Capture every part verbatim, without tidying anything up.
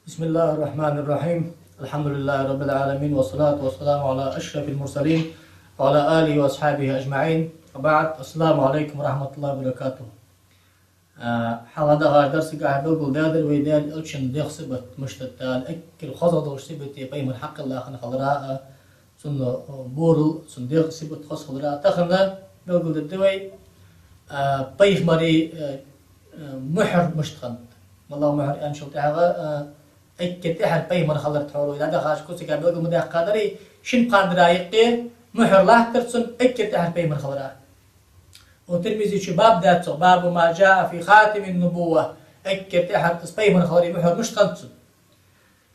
بسم الله الرحمن الرحيم. الحمد لله رب العالمين، والصلاة والسلام على أشرف المرسلين وعلى آله وأصحابه أجمعين. وبعد، السلام عليكم ورحمة الله وبركاته. А, хьалха дӀадахача дарсагахь белгалдаьдар вай Даьла Элчан дегӀа сибат мишта да, эггара хоза долча сибатех пайхамара хьакъ лаьхна хилара, а, цун, а, бурал, цун дегӀа сибат хоза хилара. Тахан белгалдергда вай, а, пайхамара, а, а, мухӀар мишта хиннад. МалагӀа мухӀар аьнначул тӀехьагӀа, а, эггара тӀехьара пайхамар хилар тхьовра вай дӀадахача курсагахь белгал ма даьккхадарий, шин пхандара юкъе мухӀар латтар цун эггара тӀехьара пайхамар хилара. Укх Тирмизе чу баб даьд цо, باب ما جاء في خاتم النبوة, эггара тӀехьара из пайхамар хилара мухӀар мишта хиннад цун.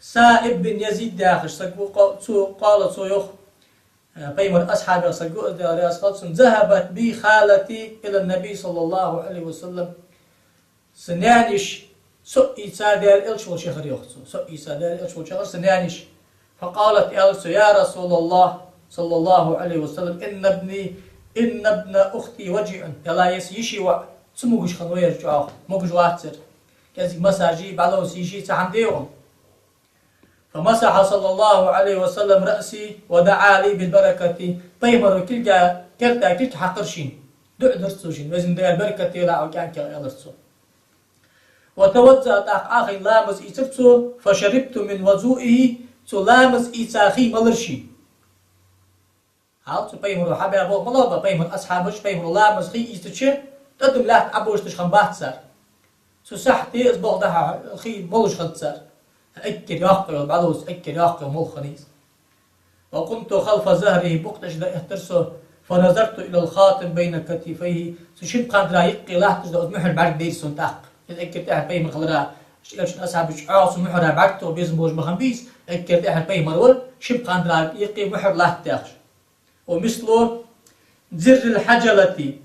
Саиб бин Язид яхаш саг ва, къо-, цо, къала цо йоах, э, пайхамара асхьабех саг ва из, Даьла раьза хилва цунна: ذهبت بي خالتي إلى النبي صلى الله عليه وسلم. Са наьна йиша со а ийца Даьла Элча волча яхар, йоах цо. Со а ийца Даьла Элча волча яхар са наьна йиша. فقالت, аьлар цо: يا رسول الله صلى الله عليه وسلم، إن ابني، إن ابن أختي وجيع. Даьла, ер са йиший воӀ цамогаш хиннав ер чӀоагӀа, могаш вацар. КӀезига массажи, бӀаьловса йиши, цхьа хӀама де йоах. فمسح صلى الله عليه وسلم رأسي ودعا لي بالبركة. Пайхамара кулга, керта кулг хьакхар шийна. ДуӀа дир цо шийна: «Везан Даьла, беркат делахь хьо кӀаьнках», — аьлар цо. وتوضأ, тӀаккха Ӏохайна ламаз ийцар цо, فشربت من وضوئه, цо ламаз ийца хий малар шийна. Хьал цу пайхамара хьабаь болх ма лаба, пайхамара асхьабаш пайхамара ламаз хий ийцача, тӀадам лаьтта Ӏобожийташ хиннабац цар. Цу сахьте из болх дахьа хий молаш хиннад цар. Эггара йоккха йола, бӀаьловса эггара йоккха йола молха хиннай из. وقمت خلف ظهره, букъ тӀа чу дӀаэттар со, فنظرت إلى الخاتم بين كتفيه, цу шин пхандара юкъе латташ дола из мухӀар бӀаргадайра сона тӀаккха. Из эггара тӀехьара пайхамар хилара, Элчан асхьабаш чӀоагӀа цу мухӀара бӀаргтоха безам болаш ма хиннабий из, эггара тӀехьара пайхамар ва, шин пхандара юкъе мухӀар латт яхаш. ومثل زر الحجلة.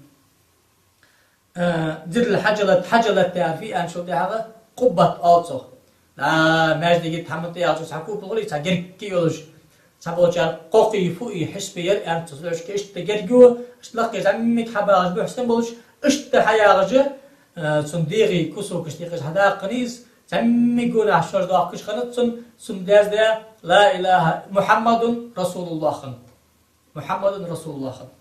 Э, زر الحجلة, хьаджалат яхар фу я аьнначул тӀехьагӀа къуббат оал цох. Да, маьждиге тӀа хӀама тӀа яхача цхьа купол хулий, цхьа герга йолаш, цхьаболчар кхокхий фуи хьисапе яр аьнна цо. Цу лоӀашка иштта герга ю, иштта лакхе зӀамига хьабагӀаш, бухьсан болаш, иштта хьаягӀаш, э, цун дегӀа кусокаш декъаш хьадаккха хиннай из, зӀамига гонахьа шоаш доахкаш хиннад цун, цун дезде: لا إله، محمد رسول الله хиннад. محمد رسول الله хиннад.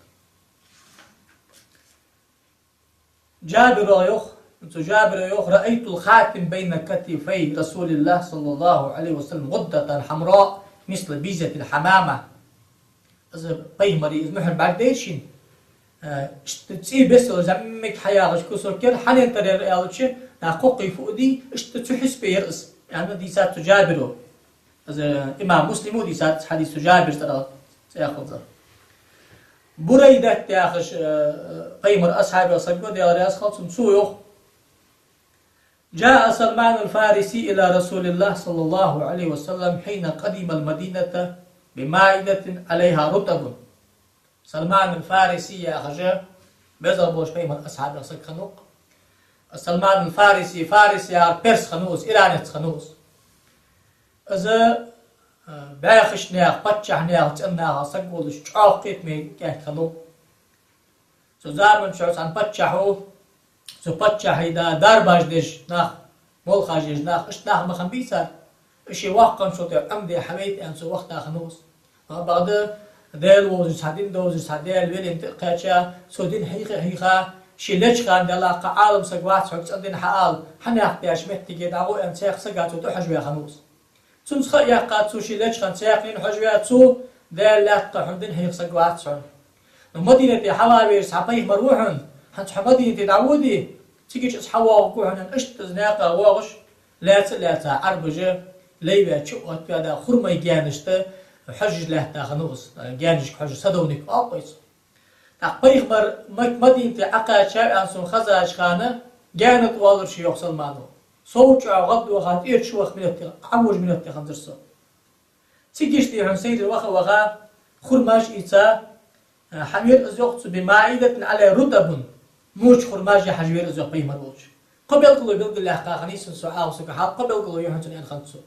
Джабира йоах, цу Джабира йоах: رأيت الخاتم بين كتفي رسول الله صلى الله عليه وسلم غدة حمراء مثل بيضة الحمامة. Из пайхамара из мухӀар бӀаргадайра шийна, э, иштта цӀий бесса зӀамига хьаягӀаш кусок яр, хьанна тара яр аьлча, нах кхокхий фу дий, иштта цу хьисапе яр из, аьнна дийцад цу Джабира. Из имам Муслима дийцад из хьадис, цу Джабира цӀерагӀа цӀи яьккхалца. Бурайдат яхаш, э, пайхамара асхьабех саг ва, Даьла раьза хилва цунна, цо йоах: جاء سلمان الفارسي إلى رسول الله صلى الله عليه وسلم حين قدم المدينة بمائدة عليها رطب. Салман аль-Фариси яхаш беза болаш пайхамара асхьабех саг хиннав-кх. Салман аль-Фариси, Фарис яхар перс хиннав из, иранец хиннав из. Из, э, бӀаьхийча наьха, паччахьа наьха цӀен наха саг волаш, чӀоагӀа кхетаме кӀаьнк хиннав. Цу заман чухь цхьан паччахьо, цу паччахьа да дарбаш деш нах, молхаш еш нах, иштта нах ма хиннабий цар. Из ше воккха хинначул тӀехьагӀа Ӏомаде хьавайта аьнна цо вахийта хиннав из. Ма бакъда, Даьла вовзаш цхьа, дин довзаш цхьа, Даьла велин тӀа кхаьча, цо дин хьийха, хьийха, ше леча хана, Даьлах, кхы Ӏалам саг вац хьога цӀена дин хьаала, хьанехк деш моттиге дӀагӀо аьнна, цхьа сага цо тӀахьожаваь хиннав из. Цунца ха а яьккхача, цо ше леча хана цхьаькханена хьожаваь, цо: «Даьла лаьтта, хьона дин хьийха саг вац хьона. Но Мадинате хьаван везаш цхьа пайхамар ва хьона, хӀанз хьо Мадинате дӀаводе, цигача из хьавоагӀаргва хьона», — аьнна, иштта из наькъа воагӀаш, лаьца а лаьца, Ӏарбаша лай ваь, чу а оттаваь, хурмай гаьнашта хьожаш лаьтта хиннав из, гаьнашка хьожаш, садовник оал-кх вай цох. ТӀаккха пайхамар Мак-, Мадинате Ӏокхаьчав аьнна сона хезача хана, гаьна тӀа воаллар ше, йоах Салмано. Сов чӀоагӀа гӀадваха, тӀера чу ваха минот, Ӏовожа минот тӀеханзар со. Цигача, дий хьона, сайрара ваха-ваха, хурмаш ийца, э, хьавера из, йоах цо, بمائدة عليها رطب, моча хурмаш я хьажа вера из, йоах, пайхамар волча. Кхо белгало белгалъяьккха хиннай сона цу Ӏалам сага, хьал кхо белгало я хьона цунна, аьнна хиннад цо.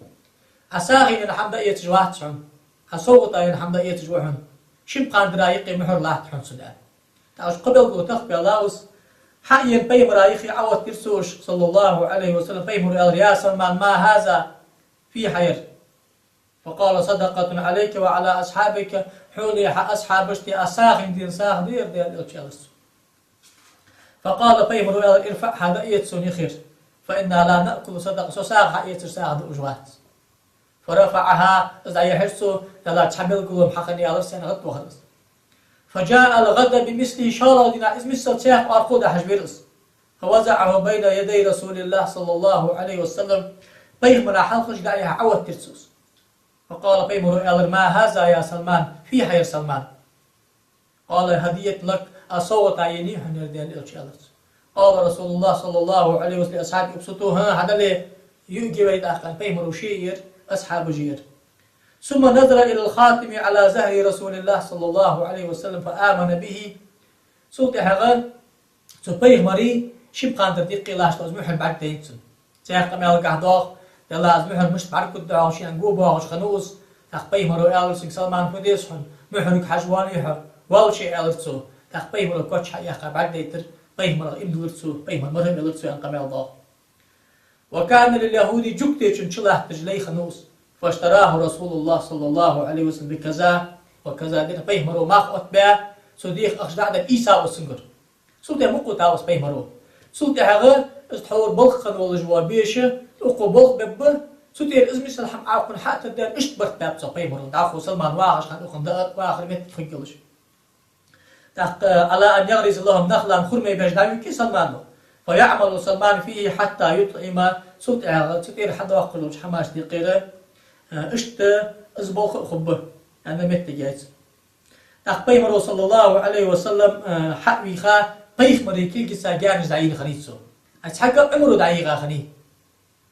Ӏа сагӀийна хӀама дӀаэцаш вац хьона, Ӏа совгӀата яьнна хӀама дӀаэцаш ва хьона, шин пхандара юкъе мухӀар латт хьона цун, аьнна. ТӀаккха уж кхо белгало тахка баьлча, хьаена пайхамара юхе Ӏооттадир цо уж, صلى الله عليه وسلم, пайхамара аьлар: «يا سلمان، ما هذا؟» фу хьа яр. فقال: صدقة عليك وعلى أصحابك, хьолеи хьа асхьабаштеи аз сагӀийна дена сагӀа да ер, Даьла Элча, аьлар цо. فقال, пайхамаро аьлар: ارفعها, дӀаэца цун юхера, فإنا لا نأكل صدقة, со сагӀа хьаэцар сагӀа дуаш вац. فرفعها, из дӀаяхьар цо, Даьла, цхьа белгало-м хьахиннай, аьлар, сенах гӀадвахар из. فجاء الغد بمثله, шоллагӀа дийнахьа из миссел цхьаькха аркхо дахьаш вир из. فوضعه بين يدي رسول الله صلى الله عليه وسلم, пайхамара хьалхашка дӀаяхьа Ӏооттадир цо из. فقال, пайхамаро аьлар: ما هذا يا سلمان, фу хьа яр, Салман? قال: هدية لك, аз совгӀата еннай хьона ер, Даьла Элча, аьлар цо. قال رسول الله صلى الله عليه وسلم لأصحابه: ابسطوه, хӀа, хьадале, юъге вай тӀаккха, аьнна, пайхамаро ше а ер, асхьабаша а ер. ثم نظر إلى الخاتم على ظهر رسول الله صلى الله عليه وسلم فآمن به. Цул тӀехьагӀа цу пайхамара шин пхандара декъе латташ дола из мухӀар бӀаргадайнад цунна. Цхьаькха къамаьлагахь доагӀа, Даьла, из мухӀар мишта бӀаргагургда хьога, шийна го боагӀаш хиннав из. ТӀаккха пайхамаро аьлар цунга: Салман, фу деза хьона, мухӀарга хьажа воаллий хьо? Воалл ше, аьлар цо. ТӀаккха пайхамаро коч хьа а яьккха бӀаргадайтар, пайхамарах иман диллар цо, пайхамар мара велар цо, аьнна къамаьл доагӀа. وكان لليهودي, жугтечун чулатташ лай хиннав из. فاشتراه رسول الله صلى الله عليه وسلم بكذا وكذا درهم, пайхамаро мах оттабаь, цу дех ахча дӀа а даь, ийца ва из цунгара. Цул тӀехьа мукъа тӀа ва из пайхамаро. Цул тӀехьагӀа из тхьовра болх хинна волаш вола беша, укхо болх бергба, цу тӀера из миссел хӀама Ӏокхунна хьа а тӀаддаьнна, иштта барт баьб цу пайхамаро, дӀахо Салман вахаш хинна, укхунна даар вахар моттиг хургйолаш. ТӀаккха, على أن يغرس لهم نخلا, хурмай беш дӀавигий Салмано. فيعمل سلمان فيه حتى يطعم, цул тӀехьагӀа цу тӀера хьадоаккхаш долча хӀамашта юкъера, э, иштта из болх а хургба, аьнна моттиг яьй цун. ТӀаккха пайхамаро, صلى الله عليه وسلم, э, хьа а вийха, пайхамара кулгаца гаьнаш дӀайийна хиннай цо. Ай, цхьаккха Ӏумаро дӀайийгӀа хиннай.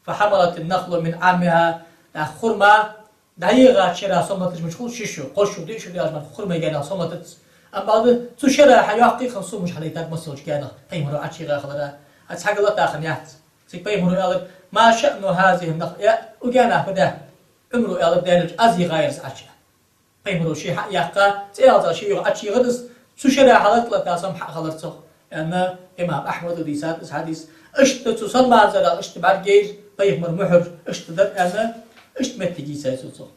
فحملت النخل من عامها, тӀаккха хурма дӀайийгӀача шера соматаш мича хул, ши шу, кхо шу, диъ шу даьлча мара хурмай гаьнах соматац. Амма бакъда цу шера хьайоаккхий хинна сомаш хьалайтад массайолча гаьнах, пайхамаро ӀочуйийгӀа хилара. Ай, цхьаккха лата хинна яц. Цига пайхамаро аьлар: ما شأن هذه النخل, э, укх гаьнах фу даьд? Ӏумаро аьлар: Даьла Элча, аз йийгӀа яр из Ӏочу. Пайхамаро ше хьа а яьккха, цӀи аьлча ше юха ӀочуйийгӀар из, цу шера хьалата лата сом хьа а хилар цох, аьнна, имам Ахьмада дийцад из хьадис. Иштта цу Салмана зӀамига иштта бӀаргаяйр, пайхамара мухӀар иштта дар, аьнна, иштта моттиг йийцай цо цох.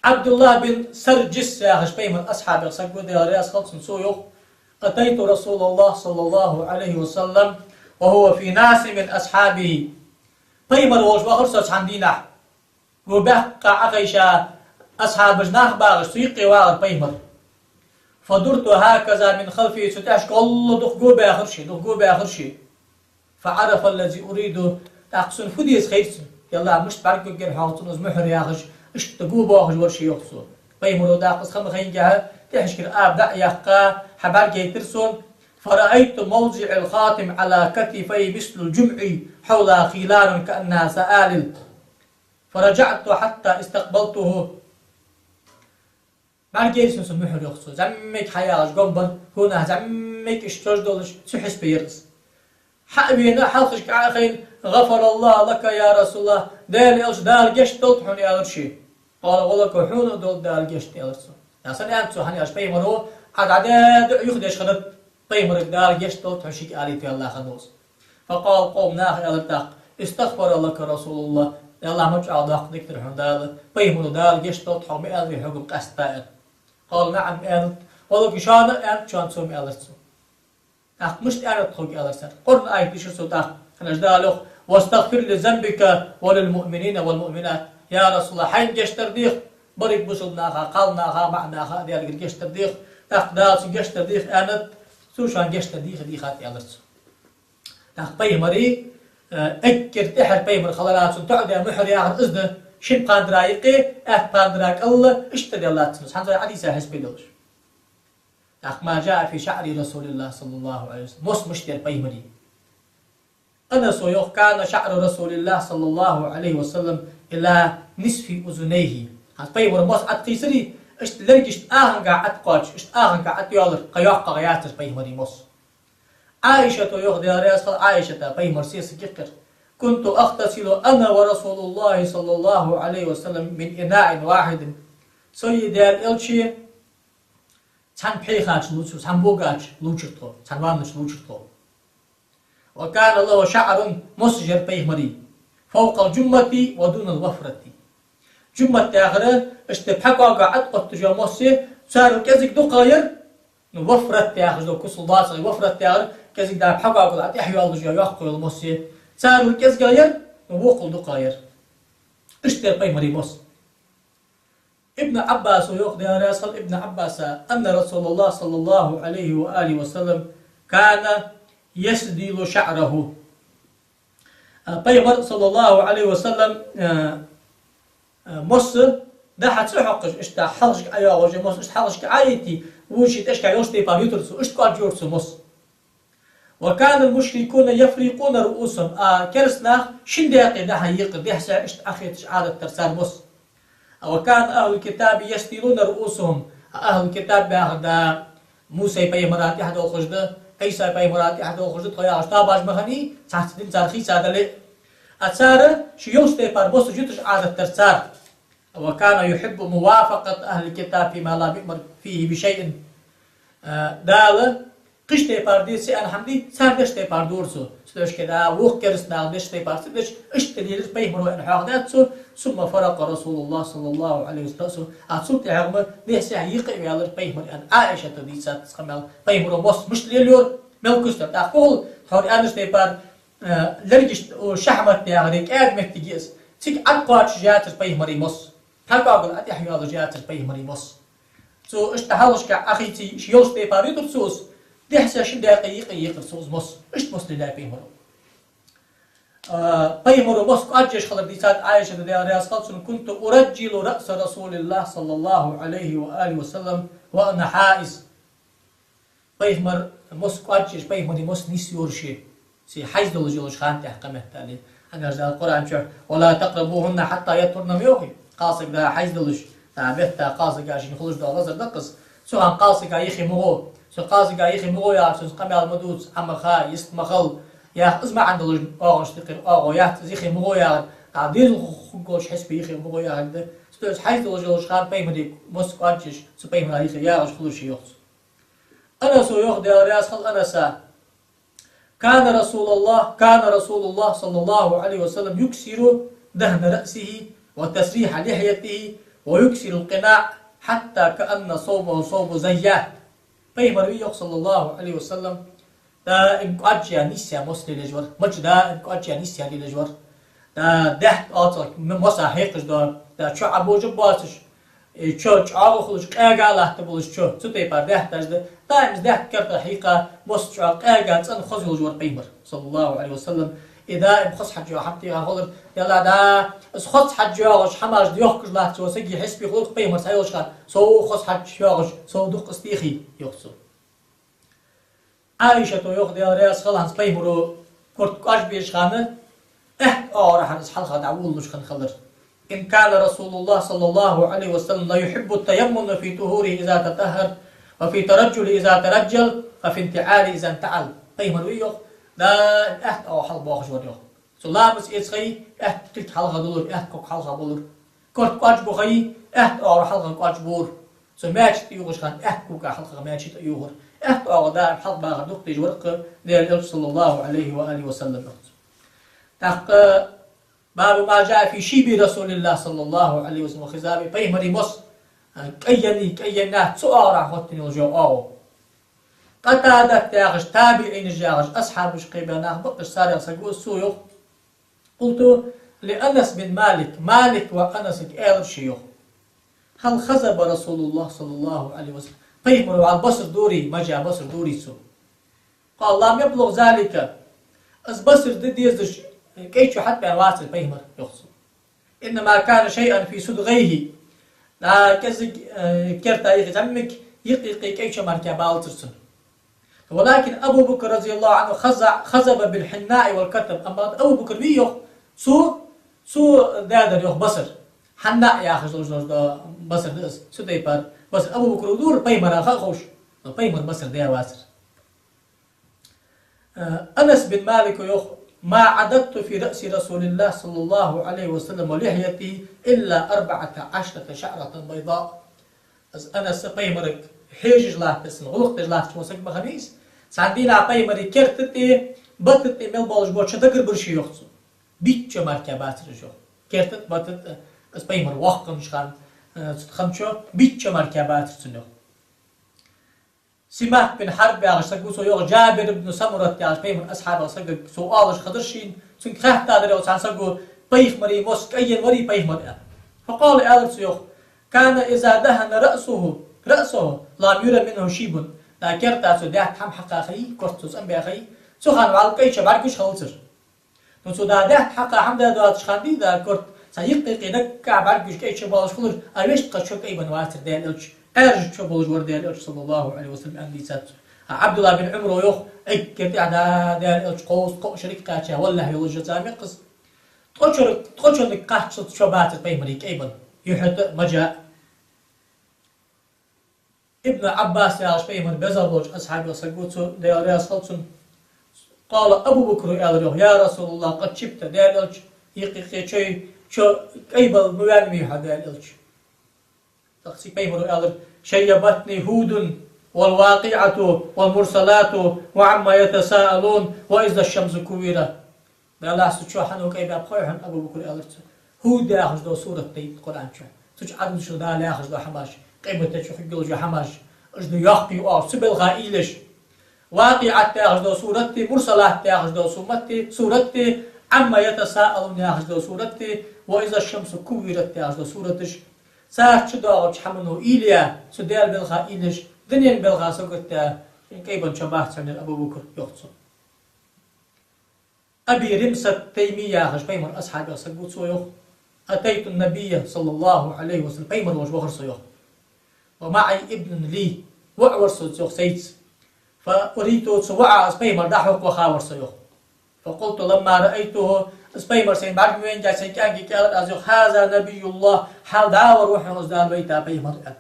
Ӏабдуллахь бин Сарджис яхаш пайхамара асхьабех саг ва, Даьла раьза хилва цунна, цо йоах: أتيت رسول الله صلى الله عليه وسلم وهو في ناس من أصحابه. Пайхамар волаш вахар со цхьан дийнахьа. Го баьккха Ӏохайша, асхьабаш нах багӀаш, цу юкъе вагӀар пайхамар. فدرت هكذا من خلفه, цу тӀехьашка гӀолла дукха го баьхар ше, дукха го баьхар ше. فعرف الذي أريد, тӀаккха сона фу деза хайра цунна. Даьла, мишта бӀаргагургьяр хьога цунна из мухӀар, яхаш, иштта го боахаш вар ше, йоах цо. Пайхамаро тӀаккха из хӀама хайнагахьа, тӀехьашкара аба дӀа а яьккха, хьабӀаргайтар сона. فرأيت موضع الخاتم على كتفيه مثل الجمع حوله خلال كأنها سآلب. فرجعت حتى استقبلته. БӀаргаяйра сона цу мухӀара, йоах цо. ЗӀамига хьаяхаш гом бар, хӀанз зӀамига иштта чож долаш, цу хьисапе яр из. Хьа а вена, хьалхашка Ӏо а хайна: غفر الله لك يا رسول الله, Даьла Элча, Дала гешт долда хьона, аьлар ше. قال: ولك, хьона а долда Дала гешт, аьлар цо. Яхаш санна аьннад цо, хӀана аьлча пайхамаро Ӏа дӀадаь а юхадеш хиннад, пайхамарга Дала гешт долда хьона шийга алийта ваьлла хиннав из. فقال القوم, наха аьлар тӀаккха: استغفر لك رسول الله, Даьллахьа, ма чӀоагӀа доккха дика дир хьона Дала, пайхамаро Дала гешт долда хьога ма аьларий хьогара къаьстта, аьнна. قال: نعم, аьннад. ولك, шоана а аьннад, шоана цо ма аьлар цо. ТӀаккха мишта аьннад тхога, аьлар цар. Къуръан аят дийшар цо тӀаккха, хӀана аьлча Дала йоах: واستغفر لذنبك وللمؤمنين والمؤمنات. Я Расулаллахь, хьайна гешт дар деха, берригача бусалба наха, кхалнаха, маӀанаха а Даьлагара гешт дар деха, тӀаккха Дала цунна гешт дар деха, аьннад, цо шоана гешт дар дийхе дийхад, аьлар цо. ТӀаккха пайхамара, э, эггара тӀеххьара пайхамар хилара цунна тоӀадаь мухӀар яхар из да, шин пхандара юкъе, аьтта пхандара кӀалла, иштта даьллад цунна из, хӀанз вай хьадийца хьисапе долаш. ТӀаккха: ما جاء في شعر رسول الله صلى الله عليه وسلم. Мос мишта яр пайхамара? Анаса йоах: كان شعر رسول الله صلى الله عليه وسلم إلى نصف أذنيه. ХӀанз пайхамара мос Ӏокхийсарий, иштта лергашта аханга Ӏокхоачаш, иштта аханга Ӏойоалар, кхы йоккхагӀа яцар пайхамара мос. Ӏайшата йоах, Даьла раьза хилва Ӏайшата, пайхамара сесаг я-кх ер: كنت أغتسل أنا ورسول الله صلى الله عليه وسلم من إناء واحد. Сои Даьла Элчеи цхьан пхьегӀа чу лувцар, цхьан бога чу лувчар тхо, цхьан ванна чу лувчар тхо. وكان له شعر, мос а яр пайхамара. فوق الجمة ودون الوفرة. Джуммат яхар, иштта пхьа кӀоага Ӏотташ йола мос я, царел кӀезига дукхагӀа яр, ну, вафрат яхаш дола кусал доацар, вафрат яхар, кӀезига да пхьа кӀоагал тӀехьа йоаллаш йола йоккха йола мос я. Царел кӀезигагӀа яр, ну, вокхал дукхагӀа яр. Иштта яр пайхамара мос. Ибн Ӏаббаса йоах, Даьла раьза хилва Ибн Ӏаббаса, أن رسول الله صلى الله عليه وآله وسلم كان يسدل شعره. А, пайхамар, саллаллахӀу Ӏалайхи ва саллам, а, а, мос дӀа-хьа цӀи хьокхаш, иштта хьалхашка ӀойоагӀаш, мос иштта хьалхашка Ӏоетте, вуйши тӀехьашка йолча тайпара ютар цо, иштта кӀоадж йора цо мос. وكان المشركون يفرقون رؤوسهم. А кераста нах шин даькъе дӀа-хьа екъар, дехьа-сехьа иштта Ӏохеташ Ӏадат дар цар мос. وكان أهل الكتاب يسدلون رؤوسهم. А ахӀлул китаб яхар да Мусай пайхамара тӀехьа долхаш да, Ӏийсай пайхамара тӀехьа долхаш да, тхо яхаш тоабаш ма хиннай, цхьацца дин цар хийца дале а. А цар шоай йолча тайпара мос юташ Ӏадат дар цар. وكان يحب موافقة أهل الكتاب فيما لم يؤمر فيه بشيء. А, Дала кхыча тайпара де ца аьнна хӀама дий, цар деча тайпара дора цо. Цу дешаца да, вокх кераста наха деча тайпара ца деш, иштта лелар пайхамаро аьнна хьоахадаьд цо, ثم فرق رسول الله صلى الله عليه وسلم. А цул тӀехьагӀа ма дехьа-сехьа екъа а ваьлар пайхамар аьнна, Ӏайшата дийцад цу къамаьл. Пайхамара мос мишта лелайора, мел куста. ТӀаккха хул, тхьовра аьннача тайпара, э, лергаш, о, шахьмат яхар, кӀаьда моттиг я из. Цига Ӏокхоачаш яцар пайхамара мос. Пхьа кӀоагал тӀехьа йоаллаш яцар пайхамара мос. Цо иштта хьалхашка Ӏохийце, шоай йолча тайпара ютар цо из, дехьа-сехьа шин даькъе екъа екъар цо из мос. Иштта мос лелаяьй пайхамаро. А, пайхамара мос кӀоадж еш хилар дийцад Ӏайшата, Даьла раьза хилва цунна: كنت أرجل رأس رسول الله صلى الله عليه وآله وسلم وأنا حائض. Пайхамара мос кӀоадж еш, пайхамара мос нийсйора ше, ше хьайз долаш йолча хана тӀехьа кхаметтале. ХӀана аьлча Дала Къуръан чу: ولا تقربوهن حتى يطهرن ма йоахий. Кхалсаг да хьайз долаш, да метта кхалсага шийна хулаш дола лазар да-кх из. Цу хана кхалсага юхе ма гӀо. Цу кхалсага юхе ма гӀо яхачун къамаьл ма дувца, Ӏо ма ха, йист ма хила. Яха из маӀан долаш оагӀонаш тӀехьа оагӀув яц, из юхе ма гӀо яхар. ДӀа дирал хургволча хьисапе юхе ма гӀо яхар да. Цу тӀа из хьайз долаш йолча хана пайхамара мос кӀоадж еш, цу пайхамара юхе ягӀаш хулаш ше йоах цо. Анаса йоах, Даьла раьза хилва Анаса: كان رسول الله، كان رسول الله صلى الله عليه وسلم يكثر دهن رأسه وتسريح لحيته ويكثر القناع حتى كأن صوبه صوب زيات. Пайхамар вий йоах, саллаллахӀу Ӏалайхи ва саллам, даим кӀоадж яь, нийсъяь мос лелаеш вар. Мача даим кӀоадж яь, нийсъяь лелаеш вар. Да, даьтта оццул м-, моса хьекхаш дола, да, чо Ӏобожа боацаш, э, чо чӀоагӀа хулаш, къаьга латта болаш чо, цу тайпара даьтташ да. Даим из даьтта керта хьийкха, мос чӀоагӀа къаьга, цӀена, хоза йолаш вар пайхамар, саллаллахӀу Ӏалайхи ва саллам. Из даим хоза хьаж йола хӀама теха хулар, Даьла, да, из хоза хьаж йоагӀаш, хӀамаш йохкаш латтача сага хьисапе хулар пайхамар цхьайолча хана, сов хоза хьаж йоагӀаш, сов дукха из техий, йоах цо. Ӏайшата йоах, Даьла раьза хилва, хӀанз пайхамара корта кӀоадж беча хана, аьтта оагӀорахьара из хьалха дӀаволалуш хинна хилар. إن كان رسول الله صلى الله عليه وسلم ليحب التيمن في طهوره إذا تطهر، وفي الترجل إذا ترجل، وفي الانتعال إذا انتعل. Пайхамар вий йоах, даим аьтта оагӀув хьалха боахаш вар йоах. Цо ламаз эца хай, аьтта кулг хьалха дулар, аьтта ког хьалха булар. Корта кӀоадж бу хай, аьтта оагӀора хьалха кӀоадж бора. Цо маьче тӀаювхаш хана аьтта кога хьалха маьче тӀаювхар. Аьтта оагӀув даим хьалха бахар дукха дезаш вар-кх Даьла Элча, саллаллахӀу Ӏалайхи ва алихи ва саллам, йоах цо. ТӀаккха باب ما جاء في شيب رسول الله صلى الله عليه وسلم وخضابه. Пайхамара мос, а, кӀайенна, кӀайенна цу оагӀорахьа хоттаденна йола оагӀув. Къатадат яхаш, табиӀинаш яхаш, асхьабаш кхебаь нах ба-кх уж, царех саг ва из, цо йоах: قلت لأنس بن مالك, Малика воӀа Анасага аьлар ше йоах: هل خضب رسول الله صلى الله عليه وسلم؟ Пайхамар вӀалла басар дорий, мажа басар дорий цо? قال: لم يبلغ ذلك. Из басар де дезаш кӀай чу хьатӀабаьнна вацар пайхамар, йоах цо. إنما كان شيئا في صدغيه. ДӀа кӀезига, э, керта юхе зӀамига, юкъ-юкъе кӀай чу мара кхы балацар цун. ولكن أبو بكر رضي الله عنه خض-، خضب بالحناء والكتم. Амма Абу Бакр вий йоах, цо, цо даьдар йоах басар. Хьаннаъ яхаш долаш дола басар да из, цу тайпара басар. Абу Бакра дора пайхамара ха а ховш, но пайхамара басар даь вацар. Э, Анас бин Малика йоах: ما عضدت في رأس رسول الله صلى الله عليه وسلم ولحيته إلا أربعة عشرة شعرة بيضاء. Из Анаса пайхамарга хьежаш латтар, цунна гӀулакх деш латтача саг ма хиннай из. Цхьан дийнахьа пайхамара керта тӀа, батта тӀа мел болаш бола чу дагар бир ше, йоах цо. Бичча мара бацар уж, йоах. Керта тӀа, бата тӀа, из пайхамар воккха хиннача хана, э, цу хана чу бичча мара бацар цунна, йоах. Симак бин Хьарб яхаш саг ва цо, йоах, Джабир ибн Самурат яхаш пайхамара асхьабех саг ва цо, оалаш хазар шийна, цунга хаьттадар, йоах, цхьан саго, пайхамара мос кӀайенна варий пайхамар, аьнна. فقال, аьлар цо, йоах: كان إذا دهن رأسه، رأسه لم ير منه شيب. Да, керта цо даьтта хӀама хьакха ха йий, корта цо цӀенбаь ха йий, цу хана вӀалла кӀайча бӀаргаш хилацар. Ну, цо да даьтта хьакха хӀама даь доацача хана дий, да, корта цхьа юкъ-юкъе даггара бӀаргаш кӀайча болаш хулар, а вешта тӀа чо кӀайбенна вацар Даьла Элча, Ӏаьржа чо болаш вар Даьла Элча, صلى الله عليه وسلم, аьнна дийцад цо. А Ӏабдуллахь бин Ӏумара йоах, эггара тӀехьа да Даьла Элча кховзткъа-кхоъ шерага кхаьча, валлахӀи, йолаш я цӀа мекъас. Ткъо чо-, ткъо чо дика кхаччалца чо бацар пайхамара кӀайбенна, юхьа тӀа а, мажа а. Ибн Ӏаббас яхаш пайхамара беза болча асхьабех саг ва цо, Даьла раьза хилва цунна. قال أبو بكر, аьлар, йоах: يا رسول الله، قد شبت, Даьла Элча, юкъ-юкъе чо, чо кӀайбала ма ваьннавий хьо, Даьла Элча. ТӀаккха цига пайхамара аьлар: شيبتني هود والواقعة والمرسلات وعما يتساءلون وإذا الشمس كورت. Даллахь, са чо хьанна кӀайбаьб хой хьона, Абу Бакр, аьлар цо. Хьуд яхаш дола сурат да Къуръан чу. Цу чу Ӏадаташ да Дала яхаш дола хӀамаш, къемата чу хургйолаш йола хӀамаш, уж да йоккхий оагӀув, цу балха уйла еш. Вакъиат яхаш дола сурат да, Мурсалат яхаш дола сумат да, сурат да, Ӏамма ятасаалун яхаш дола сурат да, ва иза шамсу куввират яхаш дола сураташ. Царца чу доагӀача хӀамано уйла яь, цу Даьла балха уйла еш, дунен балха сагот даь, кӀайбенна чо бац хьона, аьлар Абу Бакр, йоах цо. Аби Римсат Тайми яхаш пайхамара асхьабех саг ва цо, йоах: أتيت النبي صلى الله عليه وسلم, пайхамар волча вахар со, йоах. ومعي ابن لي, воӀ вар со, йоах, сайца. فأريته, цу воӀа аз пайхамар дӀахьокха ваха вар со, йоах. فقلت لما رأيته, аз пайхамар сайна бӀаргавайнга, сайна кӀаьнка аьлар аз, йоах: هذا نبي الله, хьал дӀавар ва хьона из Дала вайта пайхамар, аьнна.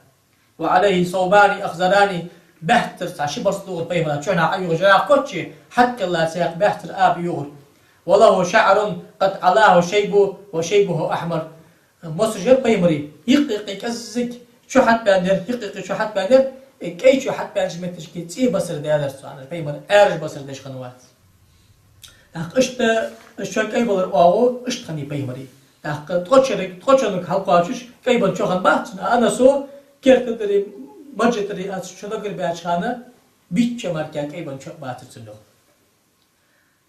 وعليه ثوبان أخضران, баьццара цхьа ши барзкъа догӀар пайхамара, чухьнахьа ӀойоагӀаш жӀаьха коч, хьатӀакхелла цхьаькха баьццара аба йоагӀар. وله شعر قد علاه شيب وشيبه أحمر. Мосаш яр пайхамара, юкъ-юкъе кӀеззига чо хьатӀабаьнна яр, юкъ-юкъе чо хьатӀабаьнна яр, э, кӀай чо хьатӀабаьннача метташка цӀий басар даьлар цо, аьнна, пайхамар Ӏаьржа басар деш хиннавац. ТӀаккха иштта, из чо кӀайбалара оагӀув иштта хиннай пайхамара. ТӀаккха ткъо чо-, ткъо чонга хьалкхоачаш кӀайбенна чо хиннабац цун, а Анаса керта тӀара, мажа тӀара аз чо дагарбаьча хана, бичча мара кӀайбенна чо бацар цун, йоах.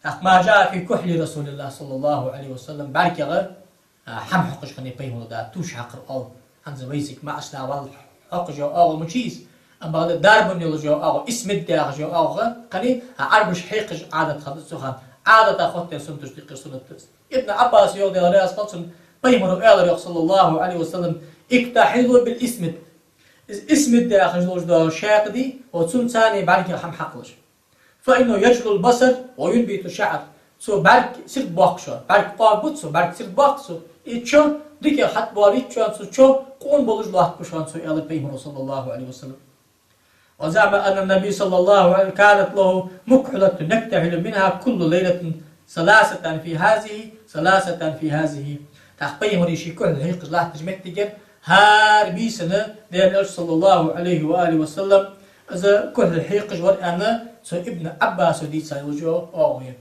ТӀаккха ما جاء في كحل رسول الله صلى الله عليه وسلم, бӀаргех, а, хӀама хьокхаш хиннай пайхамара, да, туш хьакхар оал. ХӀанз вайцига маӀача наха валлахӀи хьокхаш йола оагӀув ма йий из, амма бакъда дарбан йолаш йола оагӀув, исмид яхаш йола оагӀув хиннай, а Ӏарбаша хьекхаш Ӏадат хиннад цу хана. Ӏадата хоттаденна суннаташ диккхар суннат да из. Ибн Ӏаббаса йоах, Даьла раьза хилва цунна, пайхамара аьлар, йоах, صلى الله عليه وسلم: اكتحلوا بالإسمد. Из исмид яхаш долаш дола шаькъ дий, ва цунца бӀаргех хӀама хьакхалаш. فإنه يجلو البصر وينبت الشعر. Цо бӀарг сирд боаккх шоана, бӀарг къоабац цо, бӀарг сирд боаккх цо. И чо дикагӀа хьатӀабоалийт шоана цо, чо къона болаш лоаттабу шоана цо, аьлар пайхамара, صلى الله عليه وسلم. وزعم أن النبي صلى الله عليه وسلم كانت له مكحلة يكتحل منها كل ليلة ثلاثة في هذه، ثلاثة في هذه. ТӀаккха пайхамара ший кухьл хьекхаш латтача меттигера хӀара бийсанна Даьла Элча, صلى الله عليه وآله وسلم, из кухьл хьекхаш вар, аьнна, цу Ибн Ӏаббаса дийца йолаш йола оагӀув я.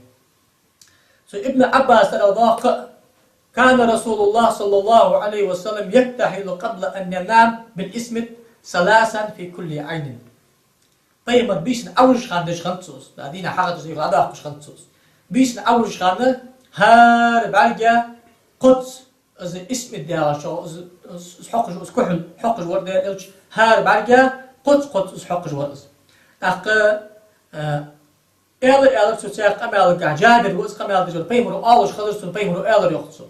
Цу Ибн Ӏаббаса тӀара доаккх: كان رسول الله صلى الله عليه وسلم يكتحل قبل أن ينام بالإسمد ثلاثا في كل عين. Пайхамар бийсанна Ӏовужача хана деш хиннад цо из, да, дийнахьа хьалхарча дийнахьа дӀадоаккхаш хиннад цо из. Бийсанна Ӏовужача хана хӀара бӀаргех кхозза из исмид яхаш, из, из, из хьокхаш, из кухьл хьокхаш вар Даьла Элча, хӀара бӀаргех кхозза-кхозза из хьокхаш вар из. ТӀаккха, э, аьлар, аьлар цо цхьаькха къамаьлагахь, Джабир ва из къамаьл деш вар, пайхамара оалаш хазар цунна, пайхамара аьлар, йоах цо: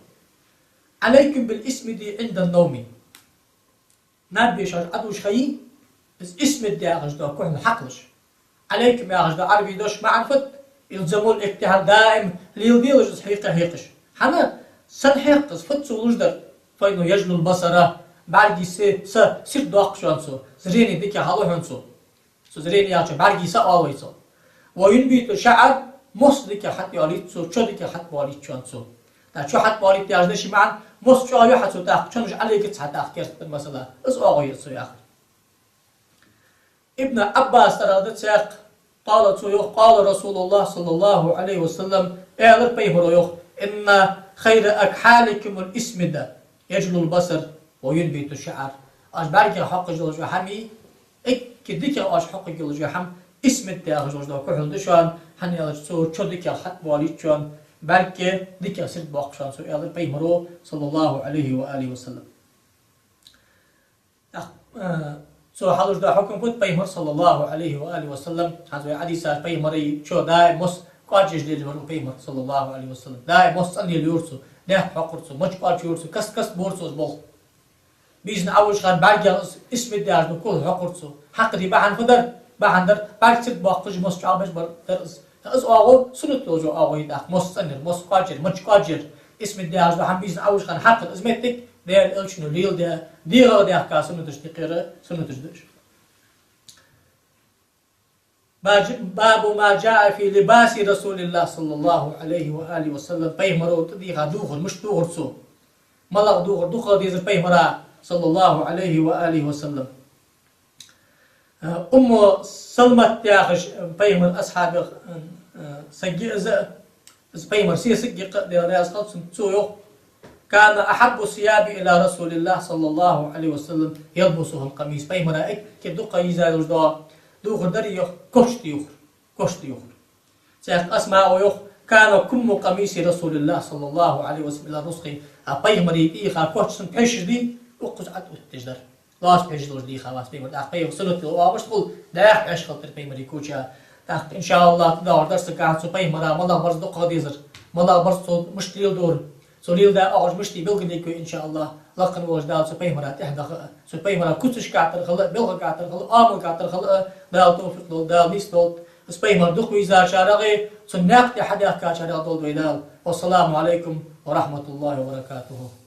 عليكم بالإسمد عند النوم. Наб еш Ӏа Ӏодувш ха йий, из исмид яхаш дола кухьл хьакхалаш. عليكم яхаш дола Ӏарбий дош маӀан фуд? الزموا الاكتحال, даим леладелаш из хьекха-хьекхаш. ХӀана? Сенна хьекх из, фуд цо луш дар? فإنه يجلو البصر, бӀаргий са, са сирд доаккх шоана цо, зрение дикагӀа хьалу хьона цо. Цу зрение яхача бӀаргий са оал вай цох. وينبت الشعر, мос дикагӀа хьатӀайоалийт цо, чо дикагӀа хьатӀабоалийт шоана цо. ТӀаккха чо хьатӀабоалийт яхача дешай маӀан, мос чӀоагӀа ю хьа цо тӀаккха, чонаш Ӏолегиц хьа тӀаккха керста тӀара, масала. Из оагӀув я цо яхар. Ибн Ӏаббаса тӀара да цхьаькха, قال, цо йоах: قال رسول الله صلى الله عليه وسلم, аьлар пайхамара, йоах: إن خير أكحالكم الإسمدة يجلو البصر وينبت الشعر. Оаш бӀаргех хьокхаш йола хӀама, эггара дикагӀа оаш хьокхаш йола хӀама, исмид яхаш йола кухьл да шоана, хӀана аьлча цо чо дикагӀа хьатӀабоалийт шоана, бӀаргех дикагӀа сирд боаккх шоана цо, аьлар пайхамаро, صلى الله عليه وآله وسلم. ТӀаккха, э, цо хьалуш да хьукам бут пайхамар, صلى الله عليه وآله وسلم, хӀанз вай хьадисаш пайхамара чо даим мос кӀоажаш лелаш вар ва пайхамар, صلى الله عليه وسلم. Даим мос цӀена лелайора цо, наькъ хьокхар цо, моча кӀоачайора цо, каст-каста бора цо из болх. Бийсан Ӏовужача хана бӀаргех из исмид яхаш дола кухьл хьокхар цо. Хьакхаде бахьан фу дар? Бахьан дар, бӀарг сирд боаккхаш мос чӀоагӀбеш бар дар из. Из оагӀув суннат долча оагӀув я тӀаккха, мос цӀенъяр, мос кӀоачаяр, моча кӀоачаяр. Исмид яхаш дола хӀама бийсан Ӏовужача хана хьакхар, из моттиг Даьла Элчано леладаь, дегӀах даьхка суннаташта юкъера суннаташ да уж. باب ما جاء في لباس رسول الله صلى الله عليه وآله وسلم. Пайхамаро тӀадийха дувхар, мишта дувхар цо? МалагӀа дувхар дукха дезар пайхамара, صلى الله عليه وآله وسلم. Э, Умму Салмат яхаш, э, пайхамара асхьабех, э, э, саг я из, из пайхамара сесаг я-кх, Даьла раьза хилва цунна, цо йоах: كان أحب الثياب إلى رسول الله صلى الله عليه وسلم يلبسه القميص. Пайхамара эггара дукха езаш дола дувхар дар, йоах, кошта дувхар, кошта дувхар. Цхьаькха Асмаъ йоах: كان كم قميص رسول الله صلى الله عليه وسلم إلى رسغه. А пайхамара тӀадийха коча санна пхьош дий, укхаза ӀотӀаоттадеш дар. Лоаца пхьош долаш дийха вац пайхамар. ТӀаккха пайхамара суннат йола оагӀув мишта хул? Даьх пхьош хилар тӀера пайхамара коча. ТӀаккха, иншааллахӀ, тӀадоагӀача дарсагахьа цу пайхамара малагӀа барзкъа дукха дезар, малагӀа барзкъа цо мишта леладора, цо леладаь оагӀув мишта я белгалъергья вай, иншааллахӀ. Лакхе волча Дала цу пайхамара тӀехьа даха а, цу пайхамара куцашкахьа тара хила а, белхашкахьа тара хила а, оамалашкахьа тара хила а Дала товфикъ лолда, Дала нийса долда. Из пайхамар дукха везачарех а, цун наькъа тӀа хьадаьхкачарех а долда вай Дала. والسلام عليكم ورحمة الله وبركاته.